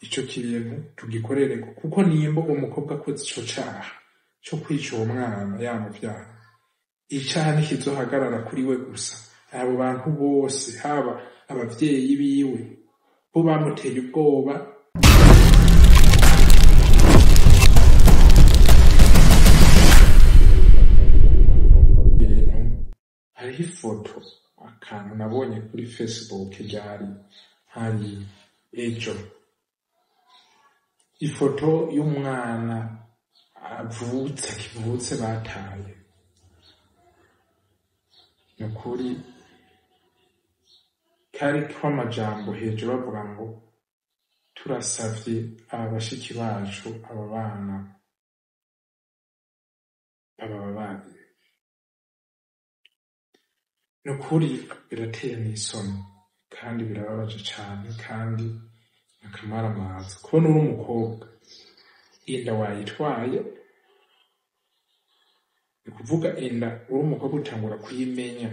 Ico kintu tugikorereko, kuko nimba uwo mukobwa akoze ico caha co kwica uwo mwana yamuvyara, icaha ntikizohagarara kuri we gusa. Abo bantu bose, haba abavyeyi biwe bo bamuteye ubwoba. Ibintu hariho ifoto, akantu nabonye kuri Facebook ryari hari ejo, ifoto y'umwana avutse, akivutse, bataye. Nukuri kariko amajambo hejuru bavuga ngo turasavye aba bashiki bacu, aba bana babababarire. Nukuri birateye n'isoni kandi birababaje cane, kandi akamaramaza kubona uri umukobwa inda wayitwaye. Ni kuvuga inda uri umukobwa utangura kuyimenya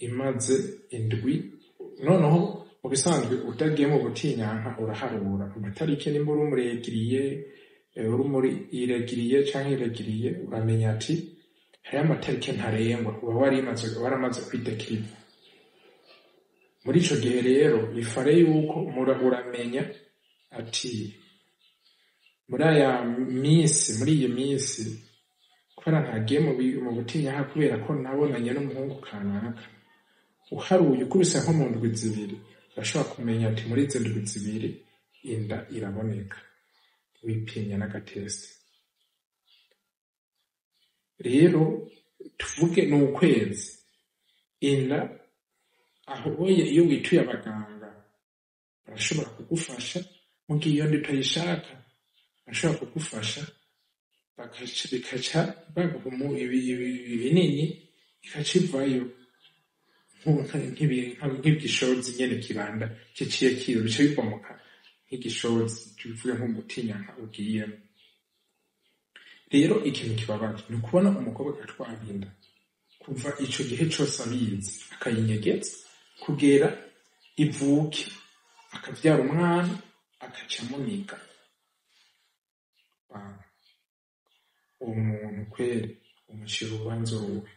imaze indwi. Noneho mu bisanzwe utagiye mu butinyanka, uraharura amatariki. Nimba uri umuregiriye, uri muri irégiriye canke irégiriye, uramenya ati hariho amatariki ntarengwa uba warimaze, waramaze kwidekiriva. Muri ico gihe rero bifare yuko uramenya ati muri aya minsi, muri iyi minsi, kubera ntagiye mu butinyanka, kubera ko nabonanye n'umuhungu kanaka, uharuye ukubise nko mu ndwi 2, urashobora kumenya ati muri izi ndwi 2 inda iraboneka, wipimye n'agatest. Rero tuvuge ni ukwezi inda aho oye, iyo wituye abaganga barashobora kugufasha. Mu gihe iyo nda utayishaka, barashobora kugufasha bikaca baguha ibinini, ikaca ivayo nk'igishozi nyene kibanda kiciye kiza, bica bibomoka nk'igishozi, tuvuge nk'umutinyanka ugiyemo. Rero ikintu kibabaje ni ukubona umukobwa atwara inda kuva ico gihe cose abizi, akayinyegeza kugera ivuke, akavyara umwana, akaca amuniga. Uwo muntu kweri umucira urubanza uruhe?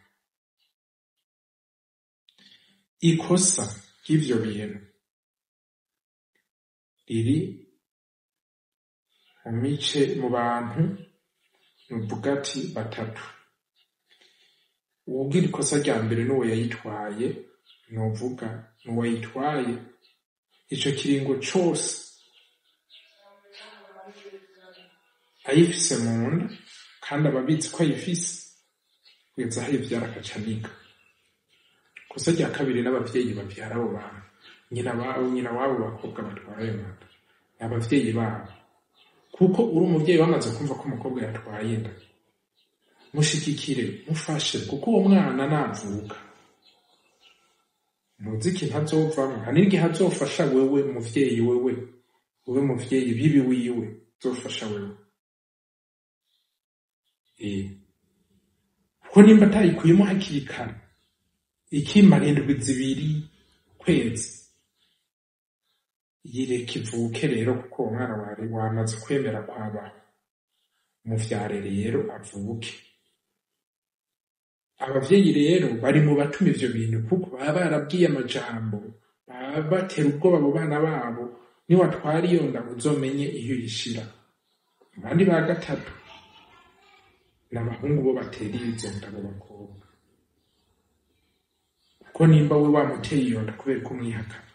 Ikosa ry'ivyo bintu riri mu mice, mu bantu nuvuga ati batatu. Uwugira ikosa rya mbere n'uwo yayitwaye, novuga n'uwayitwaye ico kiringo cose ayifise mu nda, kandi aba abizi ko ayifise, kugeza aho ayivyara akaca aniga. Ikosa rya kabiri n'abavyeyi bavyara abo bantu, nyina w'abo bakobwa batwara ayo mada, ni abavyeyi babo. Kuko uri umuvyeyi, wamaze kumva ko umukobwa yatwaye inda, mushigikire, mufashe, kuko uwo mwana navuka ntuzi ikintu azovamwo. Hari n'igihe azofasha wewe muvyeyi, wewe muvyeyi bibi wiwe, azofasha wewe. Kuko nimba atayikuyemo hakiri kare, ikimara indwi 2, kwezi, yireka ivuke rero, kuko uwo mwana wari wamaze kwemera kwabaho, muvyare rero avuke. Abavyeyi rero bari mu batuma ivyo bintu, kuko baba barabwiye amajambo, baba batera ubwoba abo bana babo: niwatwara iyo nda uzomenye iyo uyishira. Abandi ba gatatu ni abahungu, bo batera izo nda abo bakobwa. Kuko nimba we wamuteye iyo nda, kubera ko umwihakana,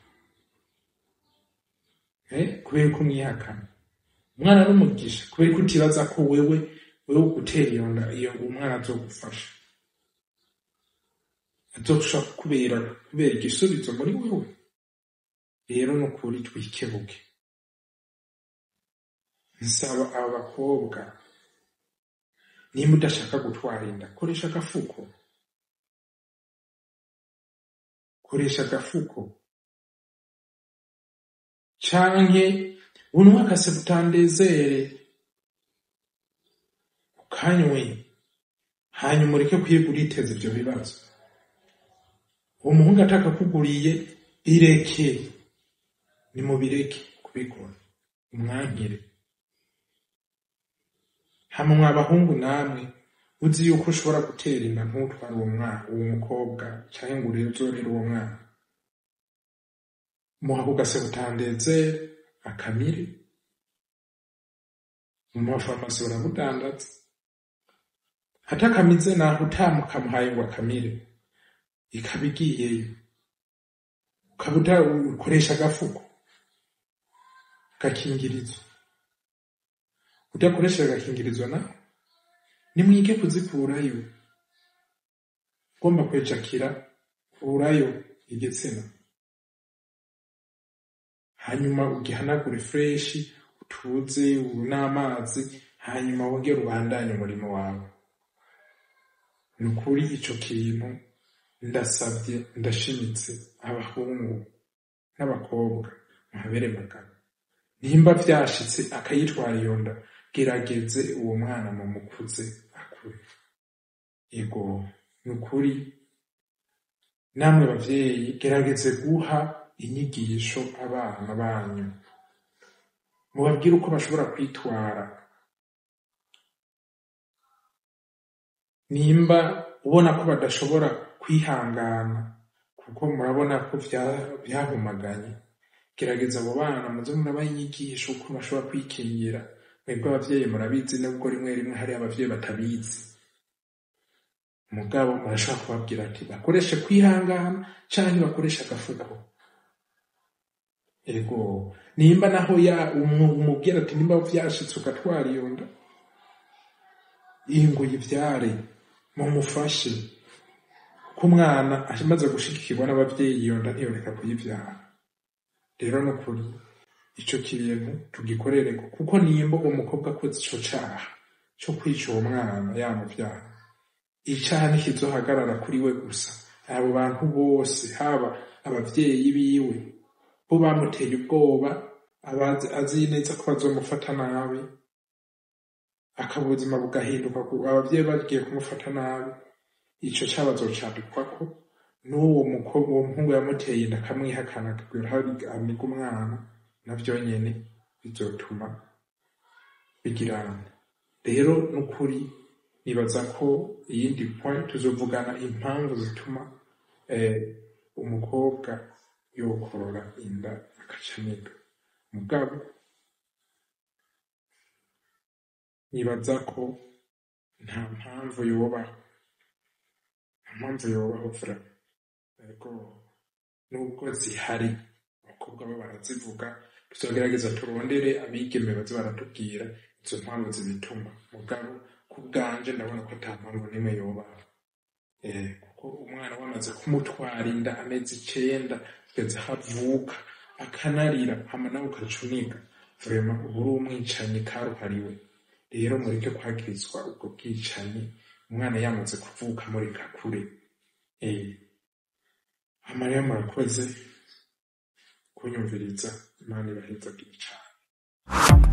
kubera ko umwihakana, umwana n'umugisha, kubera ko utibaza ko wewe ugutera iyo nda, iyo umwana azogufasha, azoshobora kubera igisubizo muri wewe. Rero nukuri twikebuke. Nsaba aba bakobwa, nimba udashaka gutwara inda, koresha agafuko, koresha agafuko, canke unywe akaseptandezere, ukanywe, hanyuma ureke kwiga uriteza ivyo bibazo. Uwo muhungu atakakuguriye, bireke. Nimubireke kubikora, umwankire. Hama mwa bahungu namwe, uzi yuko ushobora gutera inda ntutware uwo mwana, uwo mukobwa, canke ngo uzorere uwo mwana, muha ku gasebutandeze akamire. Mu mafarumasi barabudandaza. Atakamize naho utamukamuhaye ngo akamire, ikaba igiyeyo, ukaba ukoresha agafuko, agakingirizo. Udakoresheje agakingirizo naho, nimwige kuzikurayo. Ugomba kwejakira, kurayo igitsina, hanyuma ugihanagure fresh, utuze n'amazi, hanyuma wongere ubandanye umurimo wawe. Ni ukuri ico kintu ndasabye, ndashimitse abahungu n'abakobwa, muhabere magabo. Nimba vyashitse akayitwara iyo nda, gerageze uwo mwana mumukuze akure. Ego, ni ukuri namwe bavyeyi, gerageze guha inyigisho abana banyu, mubabwire uko bashobora kwitwara. Nimba ubona ko badashobora kwihangana, kuko murabona ko vyahumaganye, gerageza abo bana muze murabaha inyigisho uko bashobora kwikingira. Mwebwe abavyeyi murabizi, nubwo rimwe rimwe hari abavyeyi batabizi, mugabo murashobora kubabwira ati bakoreshe kwihangana canke bakoreshe agafuko. Ego, nimba naho ya umubwira ati nimba vyashitse ugatwara iyo nda, ingo yivyare, mumufashe, ko umwana amaze gushigikirwa n'abavyeyi iyo nda ntiyoreka kuyivyara. Rero nukuri ico kintu tugikorereko, kuko nimba uwo mukobwa akoze ico caha co kwica uwo mwana yamuvyara, icaha ntikizohagarara kuri we gusa. Abo bantu bose, haba abavyeyi biwe bo bamuteye ubwoba, azi neza ko bazomufata nabi, akaba ubuzima bugahinduka, abavyeyi bagiye kumufata nabi, ico caha bazocadikwako. N'uwo mukobwa, uwo muhungu yamuteye inda akamwihakana akagwira aho amiga umwana, navyo nyene bizotuma bigirana. Rero nukuri nibaza ko iyindi point tuzovugana impamvu zituma umukobwa yokorora inda akaca amiga. Mugabo nibaza ko nta mpamvu yobaho, nta mpamvu yobaho vraiment. Ego, nubwo zihari abakobwa bo barazivuga, tuzogerageza turondere abigeme baze baratubwira izo mpamvu zibituma. Mugabo ku bwanje ndabona ko ata mpamvu n'imwe yobaho, kuko umwana wamaze kumutwara inda amezi 9 kugeza aho avuka akanarira, hama nawe ukacuniga, vraiment uba uri umwicanyi karuhariwe. Rero mureke kwagirizwa ubwo bwicanyi, umwana yamaze kuvuka mureka kure. Hama rero murakoze kunyumviriza, Imana ibahezagire cane.